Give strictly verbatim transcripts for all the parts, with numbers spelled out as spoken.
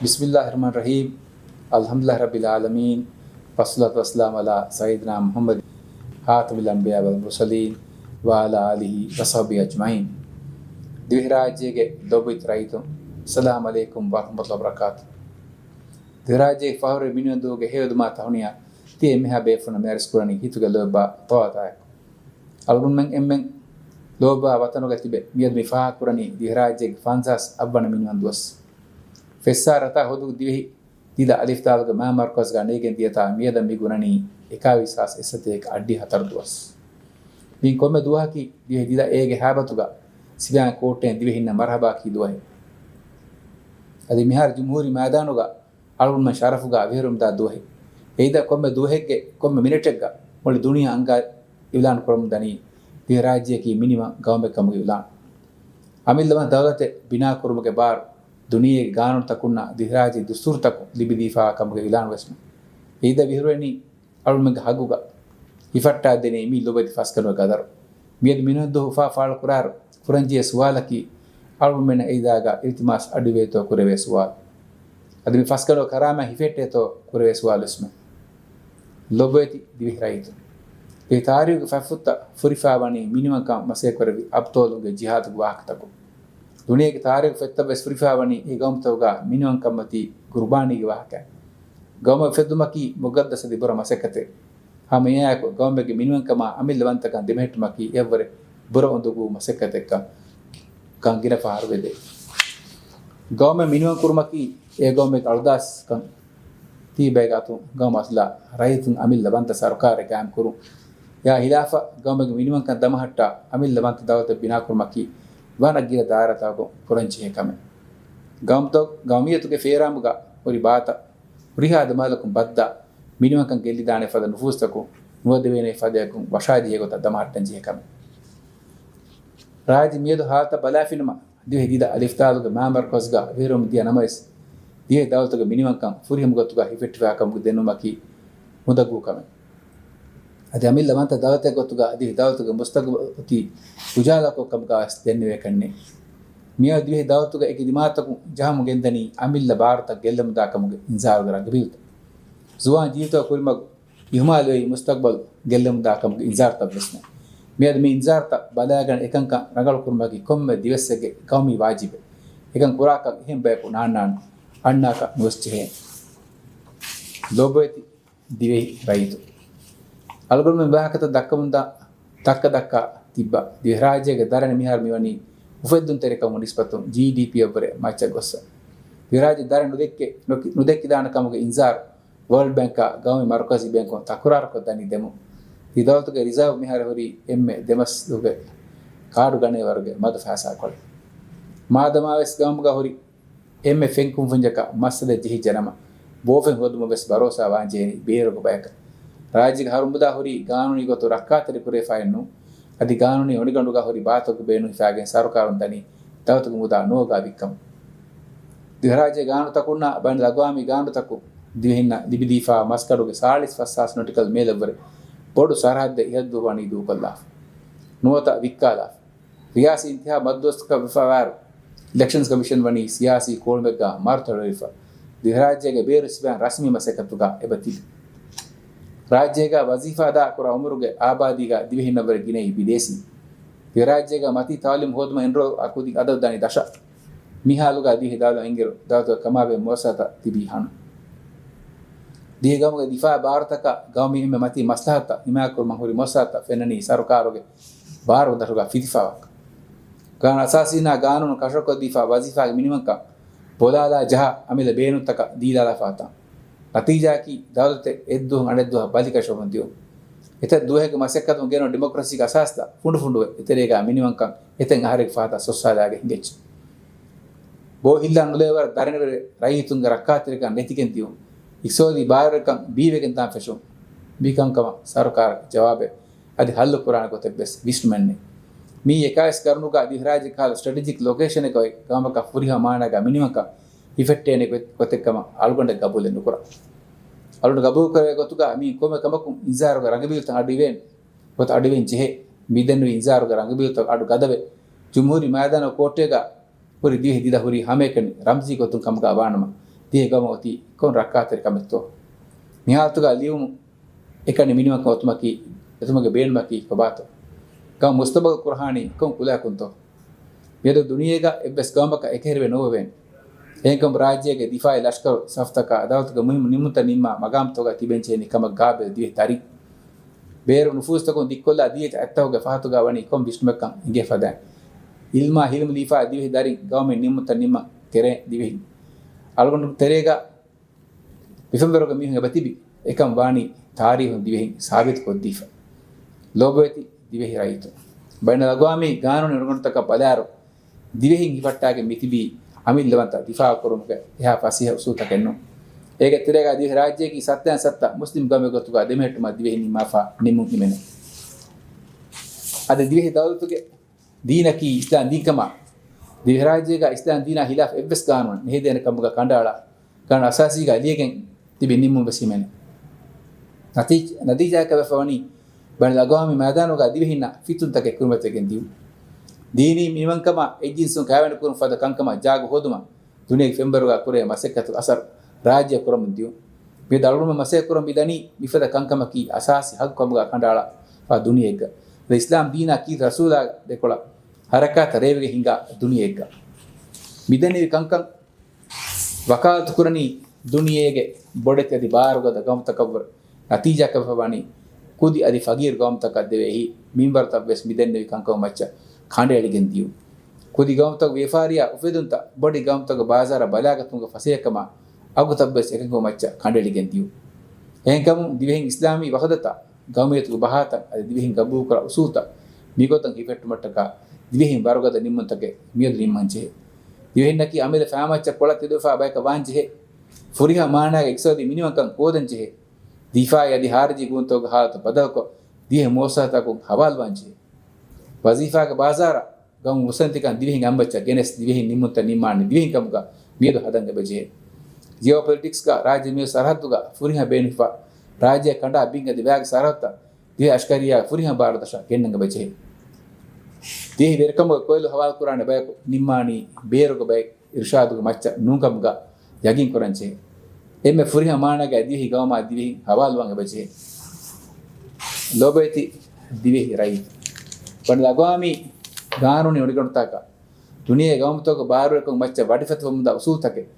بسم الله الرحمن الرحيم. الحمد لله رب العالمين. والصلاة والسلام على سيدنا محمد خاتم الأنبياء والمرسلين وعلى آله وصحبه أجمعين. ދިވެހިރާއްޖޭގެ ލޮބުވެތި ރައްޔިތުން، އައްސަލާމު ޢަލައިކުމް ވަރަޙްމަތުﷲ ވަބަރަކާތު. ދިވެހިރާއްޖޭގެ ފަހުރު މިނިވަންދޫގެ ހެޔޮ ދުމާ ތަހުނިޔާ ތިޔަ އެންމެހާ ބޭފުޅުންނަށް މި އަރިސްކުރަނީ ހިތުގެ ލޯތްބާ ތަވާތާއެކު. އަޅުގަނޑުމެން އެންމެން ލޯބިވާ ވަތަނުގަ ތިބެ މިއަދު މި ފާހަގަކުރަނީ ދިވެހިރާއްޖޭގެ ފަންސާސް އަށްވަނަ މިނިވަން ދުވަސް. ފެއްސާ ރަތާ ހޮދު ދިވެހި ދިދަ އަލިފްދާލުގެ މާ މަރުކަޒުގަ ނޭގެން ދިޔަތާ މިއަދަށް މި ގުނަނީ އެކާވީސް ހާސް އެއްސަތޭކަ އަށްޑިހަ ހަތަރު ދުވަސް. މިއިން ކޮންމެ ދުވަހަކީ ދިވެހި ދިދަ އޭގެ ހައިބަތުގަ ސިފައިން ކޯޓްއިން ދިވެހިންނަށް މަރުޙަބާ ކީ ދުވަހެއް. އަދި މިހާރު ޖުމްހޫރީ މައިދާނުގަ އަޅުގަނޑުމެން ޝަރަފުގަ ވިހަރުމުދާ ދުވަހެއް. އެ އިދަށް ކޮންމެ ދުވަހެއްގެ ކޮންމެ މިނެޓެއްގަ މުޅި ދުނިޔެ އަނގަ އިޢުލާން ކުރަމުން ދަނީ ދިވެހިރާއްޖެއަކީ މިނިވަން ގައުމެއް ކަމުގެ އިޢުލާން. އަމިއްލަވަން ދައުލަތެއް ބިނާކުރުމުގެ ބާރު ދުނިޔޭގެ ގާނޫނުތަކުންނާ ދިވެހިރާއްޖެ ދުސްތޫރުތަކުން ލިބިދީފާ ކަމުގެ އިޢުލާން ވެސްމެ. އެ އިދަށް ވިހިރުވަނީ އަޅުމެންގެ ހައްގުގަ ހިފައްޓާދެނީ މި ލޮބުވެތި ފަސްގަނޑުގެ ގަދަރު. މިއަދު މިނިވަންދޫ އުފާ ފާޅު ކުރާއިރު ކުރަންޖެހޭ ސުވާލަކީ، އަޅުގަނޑުމެންނަށް އެ އިދާގަ އިލްތިމާސް އަޑުއިވޭތޯ ކުރެވޭ ސުވާލު. އަދި މި ފަސްގަނޑުގެ ކަރާމާތް ހިފެއްޓޭތޯ ކުރެވޭ ސުވާލު ވެސްމެ. ލޮބުވެތި ދިވެހި ރައްޔިތުން، ދިވެހި ތާރީޚުގެ ފަތްފުށްތައް ފުރިފާވަނީ މިނިވަންކަން މަސައްކަތްކުރެއްވި އަބްޠާލުންގެ ޖިހާދުގެ ވާހަކަތަކުން. ދުނިޔޭގެ ތާރީޚު ފޮތްތައް ވެސް ފުރިފާވަނީ އެ ގައުމުތަކުގަ މިނިވަންކަންމަތީ ގުރުބާނީގެ ވާހަކައެއް. ގައުމެއް އުފެއްދުމަކީ މުޤައްދަސް އަދި ބުރަ މަސައްކަތެއް. ހަމައެއާއެކު ގައުމެއްގެ މިނިވަންކަމާ އަމިއްލަވަންތަކަން ދެމެހެއްޓުމަކީ އެއަށްވުރެ ބުރަ އުނދަގޫ މަސައްކަތެއްކަން ކަން ގިނަ ފަހަރު ވެދޭ. ގައުމެއް މިނިވަން ކުރުމަކީ އެ ގައުމެއްގެ އަޅުދާސްކަން ތީބޭގާތު ގައުމު އަސްލާ ރައްޔިތުން އަމިއްލަ ވަންތަ ސަރުކާރެއް ގާއިމް ކުރުން. އެއާ ހިލާފަށް ގައުމެއްގެ މިނިވަންކަން ދަމަހައްޓާ އަމިއްލަ ވަންތަ ދައުލަތެއް ބިނާކުރުމަކީ ވަރަށް ގިނަ ދާއިރާތަކުން ކުރަންޖެހޭ ކަމެއް. ގައުމުތައް، ގައުމިއްޔަތުގެ ފޭރާންމުގަ ހުރި ބާތައް ހުރިހާ ދެމާލަކުން ބައްދާ މިނިވަންކަން ގެއްލިދާނެ ފަދަ ނުފޫޒުތަކުން ނުވަދެވޭނެ ފަދަޔަކުން ވަށާޖެހޭ ގޮތަށް ދަމަހައްޓަންޖެހޭ ކަމެއް. ރާއްޖެ މިއަދު ހާލަތަށް ބަލާފިނަމަ، ދިވެހި ދިދަ އަލިފްދާލުގެ މާ މަރުކަޒުގަ ވިހަރުމުން ދިޔަ ނަމަވެސް، ދިވެހި ދައުލަތުގެ މިނިވަންކަން ފުރިހަމަ ގޮތުގަ ހިފެއްޓިފާ ކަމުގެ ދެންނެވުމަކީ އުނދަގޫ ކަމެއް. އަދި އަމިއްލަ ވަންތަ ދައުލަތެއް ގޮތުގަ ދިވެހި ދައުލަތުގެ މުސްތަގުބަލް އޮތީ އުޖާލާކޮށް ކަމުގަ ވެސް ދެންނެވޭކަށްނެތް. މިއަދު ދިވެހި ދައުލަތުގަ އެކި ދިމާތަކުން ޖަހަމުން ގެންދަނީ އަމިއްލަ ބާރުތައް ގެއްލަމުންދާ ކަމުގެ އިންޒާރުގެ ރަނގަބީލުތައް. ޒުވާން ޖީލުތަކު ކުރިމަގު އިހުމާލުވެ މުސްތަގުބަލް ގެއްލެމުންދާ ކަމުގެ އިންޒާރުތައް ވެސް ނެތް. މިއަދު މި އިންޒާރުތައް ބަލާގަނެ އެކަންކަން ރަނގަޅު ކުރުމަކީ ކޮންމެ ދިވެއްސެއްގެ ގައުމީ ވާޖިބެއް. އެކަން ކުރާކަށް އެހެން ބަޔަކު ނާންނާން އަންނާކަށް ނުވެސް ޖެހޭނެ. ލޯބިވެތި ދިވެހި ރައްޔިތުން، އަޅުގަނޑުމެން ވާހަކަތައް ދައްކަމުންދާ ދައްކަ ދައްކާ ތިއްބާ، ދިވެހިރާއްޖޭގެ ދަރަނި މިހާރު މިވަނީ އުފެއްދުންތެރިކަމުގެ ނިސްބަތުން ޖީޑީޕީއަށްވުރެ މައްޗަށް ގޮއްސަ. ދިވެހިރާއްޖެ ދަރަނި ނުދެއްކެ، ނުކި-، ނުދެއްކިދާނެ ކަމުގެ އިންޒާރު ވޯލްޑް ބޭންކާ ގައުމީ މަރުކަޒީ ބޭންކުން ތަކުރާރުކޮށް ދަނީ ދެމުން. ދި ދައުލަތުގެ ރިޒާވް މިހާރު ހުރީ އެންމެ ދެމަސް ދުވަހުގެ ކާޑު ގަނޭ ވަރުގެ މަދު ފައިސާކޮޅެއް. މާދަމާވެސް ގައުމުގަ ހުރި އެންމެ ފެންކުންފުންޏަކަށް މައްސަލަ ޖެހިއްޖެނަމަ، ބޯފެން ހޯދުމަށް ވެސް ބަރޯސާ ވާންޖެހެނީ ބޭރުގެ ބަޔަކަށް. ރާއްޖޭގެ ހަރުމުދާ ހުރީ ގާނޫނީ ގޮތުން ރައްކާތެރި ކުރެވިފައެއްނޫން. އަދި ގާނޫނީ އޮނިގަނޑުގަ ހުރި ބާތަކު ބޭނުން ހިފާގެން ސަރުކާރުން ދަނީ ދައުލަތުގެ މުދާ ނޯގާ ވިއްކަމުން. ދިވެހިރާއްޖޭގެ ގާނޫނުތަކުންނާ ބައިނަލްއަގްވާމީ ގާނޫނުތަކުން ދިވެހިންނަށް ލިބިދީފާ މަސްގަނޑުގެ ސާޅީސް ފަސް ހާސް ނޮޓިކަލް މޭލަށްވުރެ ބޮޑު ސަރަހައްދެއް އިހަށްދުވަހު ވަނީ ދޫކޮށްލާފަ. ނުވަތަ ވިއްކާލާފަ. ރިޔާސީ އިންތިހާބު މަދުދުވަސްތަކަށް ވެފަވާއިރު، އިލެކްޝަންސް ކޮމިޝަން ވަނީ ސިޔާސީ ކޯޅުމެއްގާ މާރުތަޅުވެފަ. ދިވެހިރާއްޖޭގެ ބޭރު ސިފައިން ރަސްމީ މަސައްކަތުގާ އެބަ ތިބި. ރާއްޖޭގާ ވަޒީފާ އަދާކުރާ އުމުރުގެ އާބާދީގާ ދިވެހިންނަށްވުރެ ގިނައީ ބިދޭސީން. ދިވެހިރާއްޖޭގާ މަތީ ތައުލީމު ހޯދުމަށް އެންރޯލް ކުދިން އަދަދު ދަނީ ދަށަށް. މި ހާލުގާ ދިވެހި ދައުލަތް އިންއިރު ދައުލަތުގެ ކަމާބެހޭ މުވައްސަސާތައް ތިބީ ހަނު. ދިވެހި ގައުމުގެ ދިފާއި ބާރުތަކަށް ގައުމީ އެންމެ މަތީ މަސްލަހަތުތައް ހިމާޔަތްކުރުމަށް ހުރި މުވައްސަސާތައް ފެންނަނީ ސަރުކާރުގެ ބާރުގެ ދަށުގާ ފިތިފަވާކަން. ގާނޫނު އަސާސީންނާ ގާނޫނު ކަށަވަރުކޮށްދީފާ ވަޒީފާގެ މިނިވަންކަން ބޮލާލާ ޖަހާ އަމިއްލަ ބޭނުންތަކަށް ދީލާލާފާ ތަން. ނަތީޖާއަކީ ދައުލަތެއް އެއްދުވަހުން އަނެއްދުވަހަށް ބަލިކަށަވަމުން ދިއުން. އެތައް ދުވަހެއްގެ މަސައްކަތުން ގެނައު ޑިމޮކްރަސީގެ އަސާސްތައް ފުނޑުފުނޑުވެ، އެތެރޭގާ މިނިވަންކަން އެތައް އަހަރެއްގެ ފަހަތަށް ސޮއްސާލާގެ ހިނގައްޖެ. ބޯ ހިއްލާ ނުލައިވަރު ދަރަނިވެރި ރައްޔިތުންގެ ރައްކާތެރިކަން ނެތިގެން ދިއުން، އިޤްތިޞާދީ ބާރުވެރިކަން ބީވެގެން ދާން ފެށުން، މިކަންކަމަށް ސަރުކާރަށް ޖަވާބެއް އަދި ހައްލު ކުރާނެ ގޮތެއް ވެސް ވިސްނުމެއްނެތް. މިއީ އެކާވީސް ގަރުނުގަ ދިވެހިރާއްޖެ ކަހަލަ ސްޓްރެޓެޖިކް ލޮކޭޝަނެއްގަ އޮތް ގައުމަކަށް ފުރިހަމަ މާނާގަ މިނިވަންކަން ހިފެއްޓޭނެ ގޮތް-، ގޮތެއްކަމަށް އަޅުގަނޑަށް ގަބޫލެއް ނުކުރާ. އަޅުގަނޑު ގަބޫލުކުރެވޭ ގޮތުގަ މިއީ ކޮންމެ ކަމަކުން އިންޒާރުގެ ރަނގަބީލުތައް އަޑުއިވޭނެ ގޮތަށް އަޑުއިވެން ޖެހޭ. މި ދެންނެވި އިންޒާރުގެ ރަނގަބީލުތައް އަޑު ގަދަވެ، ޖުމްހޫރީ މައިދާނު ކޯޓޭގަ ހުރި ދިވެހި ދިދަ ހުރީ ހަމައެކަނި ރަމްޒީ ގޮތުން ކަމުގަ ވާނަމަ، ދިވެހި ގައުމަށް އޮތީ ކޮން ރައްކާތެރި ކަމެއްތޯ؟ މި ހާލަތުގަ ލިޔުމު އެކަނި މިނިވަންކަން އޮތުމަކީ، އޮތުމުގެ ބޭނުމަކީ ކޮބާތޯ؟ ގައުމު މުސްތަގުބަލް ކުރަހާނީ ކޮން ކުލައަކުންތޯ؟ މިއަދު ދުނިޔޭގަ އެއްވެސް ގައުމަކަށް އެކަހެރިވެ ނޯވެވޭނެ. އެހެންކަމުން ރާއްޖޭގެ ދިފާއީ ލަޝްކަރު ސަފުތަކާ އަދާލަތުގެ މުހިއްމު ނިންމުންތައް ނިންމާ މަގާމްތަކުގަ ތިބެންޖެހޭނީ ކަމަށް ގާބިލް ދިވެހި ދަރިން. ބޭރު ނުފޫޒުތަކުން ދިއްކޮށްލާ ދިޔައީ އަތްތަކުގެ ފަހަތުގަ ވަނީ ކޮން ވިސްނުމެއްކަން އެނގޭ ފަދައިން. އިލްމާ ހިލްމު ލީފާ ދިވެހި ދަރިން ގައުމީ ނިންމުންތައް ނިންމަން ކެރޭ ދިވެހިން. އަޅުގަނޑު ތެރޭގަ މި ފެންވަރުގެ މީހުން އެބަތިބި އެކަން ވާނީ ތާރީހުން ދިވެހިން ސާބިތުކޮށްދީފަ. ލޯބިވެތި ދިވެހި ރައްޔިތުން، ބައިނަލްއަގްވާމީ ގާނޫނީ އޮނިގަނޑުތަކަށް ބަލާއިރު، ދިވެހިން ހިފައްޓާގެން މިތިބީ އަމިއްލަވަންތަ ދިފާއުކުރުމުގެ އެހާ ފަސޭހަ އުސޫލުތަކެއް ނޫން. އޭގެ ތެރޭގަ ދިވެހިރާއްޖެއަކީ ސައްތައިން ސައްތަ މުސްލިމް ގައުމެއް ގޮތުގަ ދެމެހެއްޓުމަށް ދިވެހިން ނިންމާފަ ނިންމުން ހިމެނޭ. އަދި ދިވެހި ދައުލަތުގެ ދީނަކީ އިސްލާމް ދީންކަމަށް، ދިވެހިރާއްޖޭގަ އިސްލާމް ދީނާ ހިލާފް އެއްވެސް ގާނޫނެއް ނެހެދޭނެ ކަމުގަ ކަނޑައަޅާ، ގާނޫނު އަސާސީގަ ލިޔެގެން ތިބި ނިންމުން ވެސް ހިމެނޭ. ނަތީޖް-، ނަތީޖާއަކަށް ވެފަ ވަނީ، ބައިނަލްއަގްވާމީ މައިދާނުގަ ދިވެހިންނަށް ފިތުންތަކެއް ކުރިމަތިވެގެން ދިޔުން. ދީނީ މިނިވަންކަމާ އެއްޖިންސުން ކައިވެނިކުރުން ފަދަ ކަންކަމަށް ޖާގަ ހޯދުމަށް ދުނިޔޭގެ ފެންވަރުގަ ކުރޭ މަސައްކަތު އަސަރު ރާއްޖެ ކުރަމުން ދިޔުން. މިއަދު އަޅުގަނޑުމެން މަސައްކަތް ކުރަން މިދަނީ މިފަދަ ކަންކަމަކީ އަސާސީ ހައްގު ކަމުގަ ކަނޑައަޅާފަ ދުނިޔެއެއްގަ. އިސްލާމް ދީނާ ކީރިތި ރަސޫލާ ދެކޮޅަށް ހަރަކާތަށް ރޭވިގެން ހިނގާ ދުނިޔެއެއްގަ. މިދެންނެވި ކަންކަން ވަކާލަތު ކުރަނީ ދުނިޔޭގެ ބޮޑެތި އަދި ބާރުގަދަ ގައުމުތަކަށްވުރެ. ނަތީޖާއަކަށް ވެފަ ވަނީ ކުދި އަދި ފަގީރު ގައުމުތަކަށް ދެވޭ އެހީ މިންވަރުތައް ވެސް މިދެންނެވި ކަންކަމުގެ މައްޗަށް ކަނޑައެޅިގެން ދިޔުން. ކުދި ގައުމުތަކުގެ ވިޔަފާރިއާ އުފެދުންތައް ބޮޑެތި ގައުމުތަކުގެ ބާޒާރަށް ބަލާގަތުމުގެ ފަސޭހަކަމާ އަގުތައް ވެސް އެކަންކަމުގެ މައްޗަށް ކަނޑައެޅިގެން ދިޔުން. އެހެންކަމުން ދިވެހިން އިސްލާމީ ވަހުދަތާ ގައުމިއްޔަތުގެ ބަހާތައް އަދި ދިވެހިން ގަބޫލުކުރާ އުސޫލުތައް މިގޮތަށް ހިފެއްޓުމަށްޓަކާ ދިވެހިން ވަރުގަދަ ނިންމުންތަކެއް މިއަދު ނިންމަން ޖެހޭ. ދިވެހިންނަކީ އަމިއްލަ ފައިމައްޗަށް ކޮޅަށް ތެދުވެފާ ބަޔަކަށް ވާން ޖެހޭ. ފުރިހަމަ މާނައިގެ އިޤްތިޞާދީ މިނިވަންކަން ހޯދަން ޖެހޭ. ދިފާއީ އަދި ޚާރިޖީ ގުންތަކުގެ ހާލަތު ބަދަލުކޮށް، ދިވެހި މުއައްސަސާތަކުން ހަވާލުވާން ޖެހޭ. ވަޒީފާގެ ބާޒާރަށް ގައުމު މުއްސަނދިތަކަށް ދިވެހިން އަނބައްޗަށް ގެނެސް، ދިވެހިން ނިންމުންތައް ނިންމާނެ ދިވެހިން ކަމުގަ މިއަދު ހަދަން އެބަޖެހޭ. ޖިއޯޕޮލިޓިކްސްގަ ރާއްޖެ މިއޮތް ސަރަހައްދުގަ ފުރިހަމަ ބޭނުންފަ ރާއްޖެ ކަނޑާ ބިން އަދި ވައިގެ ސަރަހައްދަށް ދިވެހި އަސްކަރިއްޔާ ފުރިހަމަ ބާރުދަށަށް ގެންނަން އެބަޖެހޭ. ދިވެހި ވެރިކަމުގެ ކޮއިލު ހަވާލުކުރާނެ ބަޔަކު ނިންމާނީ ބޭރުގެ ބައެއް އިރުޝާދުގެ މައްޗަށް ނޫންކަމުގަ ޔަގީން ކުރަން ޖެހޭ. އެންމެ ފުރިހަމަ މާނައިގައި ދިވެހި ގައުމާ ދިވެހިން ހަވާލުވާން އެބަޖެހޭ. ލޯބިވެތި ދިވެހި ރައްޔިތު، ބަނޑިލަ އަގުވާމީ ގާނޫނީ އޮނިގަނޑުތަކަށް ދުނިޔޭ ގައުމުތަކުގެ ބާރުވެރިކަމުގެ މައްޗަށް ވަޑިފަތިވަމުންދާ އުސޫލުތަކެއް،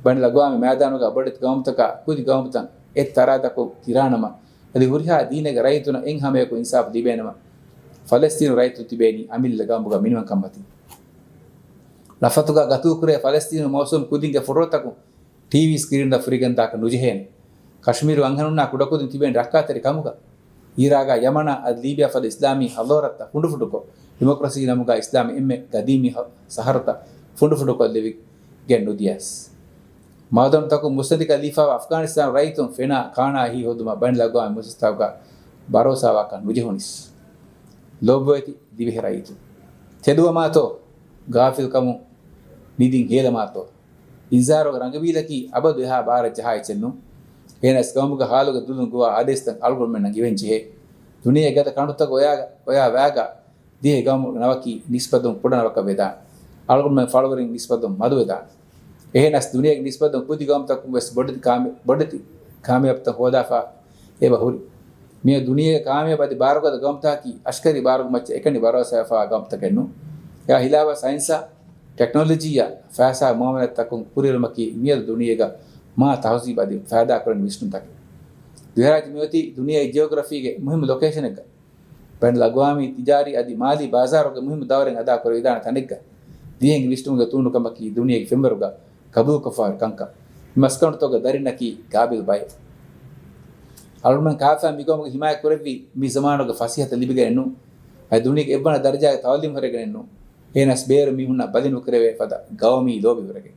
ބަނޑިލަ އަގުވާމީ މައިދާނުގަ ބޮޑެތި ގައުމުތަކާ ކުދި ގައުމުތައް އެއް ތަރާދަކުން ކިރާނަމަ، އަދި ހުރިހާ ދީނެއްގެ ރައްޔިތުންނަށް އެއްހަމަޔަކު އިންސާފު ލިބޭނަމަ، ފަލަސްތީނު ރައްޔިތުން ތިބޭނީ އަމިއްލަ ގައުމުގަ މިނިވަންކަން މަތިން. ރަފަތުގަ ގަތުކުރޭ ފަލަސްތީނު މައުސޫމް ކުދިންގެ ފޮޓޯތަކުން ޓީވީ ސްކްރީންތައް ފުރިގެންދާކަށް ނުޖެހޭނެ. ކަޝްމީރު އަންހެނުންނާ ކުޑަކުދިން ތިބޭނީ ރައްކާތެރި ކަމުގަ. އީރާގަ، ޔަމަނާ އަދި ލީބިޔާ ފަދަ އިސްލާމީ ހަޟާރަތްތައް ފުނޑުފުނޑުކޮށް، ޑިމޮކްރަސީ ނަމުގަ އިސްލާމީ އެންމެ ގަދީމީ ހަ-، ޝަހަރުތައް ފުނޑުފުނޑުކޮށްލެވިގެން ނުދިޔަސް. މާދަނޑުތަކުން މުއްސަނދިކަން ލީފާވާ އަފްޣާނިސްތާނު ރައްޔިތުން ފެނާ ކާނާ އެހީ ހޯދުމަށް ބައިނަލްއަގްވާމީ މުއައްސަސާތަކުގަ ބަރޯސާވާކަށް ނުޖެހުނީސް. ލޯބިވެތި ދިވެހި ރައްޔިތުން، ތެދުވަމާތޯ؟ ޣާފިލްކަމުން ނިދިން ހޭލަމާތޯ؟ އިންޒާރުގެ ރަނގަބީލަކީ އަބަދު އެހާ ބާރަށް ޖަހާ އެއްޗެއް ނޫން. އެހެނަސް ގައުމުގެ ހާލުގެ ދުލުން ގޮވާ އާދޭސްތައް އަޅުގަނޑުމެންނަށް އިވެން ޖެހޭ. ދުނިޔޭގެ ގަދަ ކަނޑުތަކުގެ އޮޔާ، އޮޔާ ވައިގަ ދިވެހި ގައުމު ނަވަކީ ނިސްބަތުން ކުޑަ ނަވަކަށް ވެދާނެ. އަޅުގަނޑުމެން ފަޅުވަރިން ނިސްބަތުން މަދުވެދާނެ. އެހެނަސް ދުނިޔޭގެ ނިސްބަތުން ކުދި ގައުމުތަކުން ވެސް ބޮޑެތި ކާމި-، ބޮޑެތި ކާމިޔާބުތައް ހޯދާފަ އެބަ ހުރި. މިއަދު ދުނިޔޭގެ ކާމިޔާބު އަދި ބާރުގަދަ ގައުމުތަކަކީ އަސްކަރީ ބާރުގެ މައްޗަށް އެކަނި ބަރޯސާވެފަވާ ގައުމުތަކެއް ނޫން. އެއާ ހިލާފަށް ސައިންސާ، ޓެކްނޮލޮޖީއާ، ފައިސާ މުއާމަލާތްތަކުން ކުރިއެރުމަކީ މިއަދު ދުނިޔޭގަ މާ ތަހުޒީބު އަދި ފައިދާކުރަނިވި ވިސްނުންތަކެއް. ދިވެހިރާއްޖެ މިއޮތީ ދުނިޔޭގެ ޖިއޮގްރަފީގެ މުހިއްމު ލޮކޭޝަނެއްގަ. ބައިނަލްއަގްވާމީ ތިޖާރީ އަދި މާލީ ބާޒާރުގެ މުހިއްމު ދައުރެއް އަދާ ކުރެވިދާނެ ތަނެއްގަ ދިވެހިންގެ ވިސްނުމުގެ ތޫނުކަމަކީ ދުނިޔޭގެ ފެންވަރުގަ ގަބޫލުކޮށްފަވާ ކަންކަން. މި މަސްގަނޑުތަކުގެ ދަރިންނަކީ ގާބިލް ބައެއް. އަޅުގަނޑުމެން ކާފަ މިގައުމުގެ ހިމާޔަތް ކުރެއްވީ މި ޒަމާނުގެ ފަސޭހަތައް ލިބިގެނެއް ނޫން. އަދި ދުނިޔޭގެ އެއްވަނަ ދަރަޖާގެ ތައުލީމް ހުރެގެނެއް ނޫން. އެހެނަސް ބޭރު މީހުންނަށް ބަލި ނުކުރެވޭ ފަދަ ގައުމީ ލޯބި ހުރެގެން.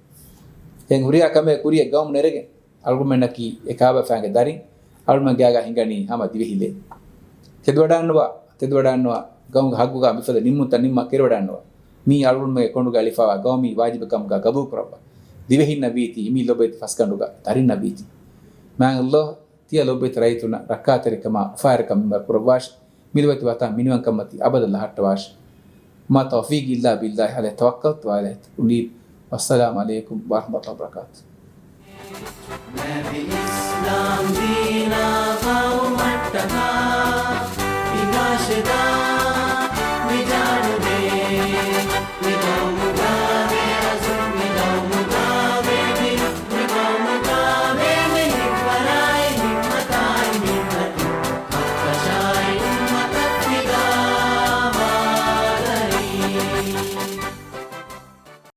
އެހެން ހުރިހާ ކަމެއް ކުރިޔަށް ގައުމު ނެރެގެން. އަޅުގަނޑުމެންނަކީ އެ ކާބަފައިންގެ ދަރިން. އަޅުގަނޑުމެން ގާގަ ހިނގަނީ ހަމަ ދިވެހިލޭ. ތެދުވަޑާންނުވާ، ތެދުވަޑާންނުވާ، ގައުމުގެ ހައްގުގަ މިފަދަ ނިންމުންތައް ނިންމަން ކެރިވަޑާންނުވާ. މީ އަޅުގަނޑުމެންގެ ކޮނޑުގަ އެޅިފަވާ ގައުމީ ވާޖިބެއް ކަމުގަ ގަބޫލުކުރައްވާ. ދިވެހިންނަށް ވީތީ، މި ލޮބުވެތި ފަސްގަނޑުގަ ދަރިންނަށް ވީތީ. މާތް ﷲ ތިޔަ ލޮބުވެތި ރައްޔިތުންނަށް ރައްކާތެރިކަމާ، އުފާވެރިކަމާ ކުރައްވާށި. މި ލޮބުވެތި ވަތަން މިނިވަންކަންމަތީ އަބަދަށް ލަހައްޓަވާށި. وما توفيقي إلا بالله عليه توكلت وعليه أنيب. والسلام عليكم ورحمة الله وبركاته.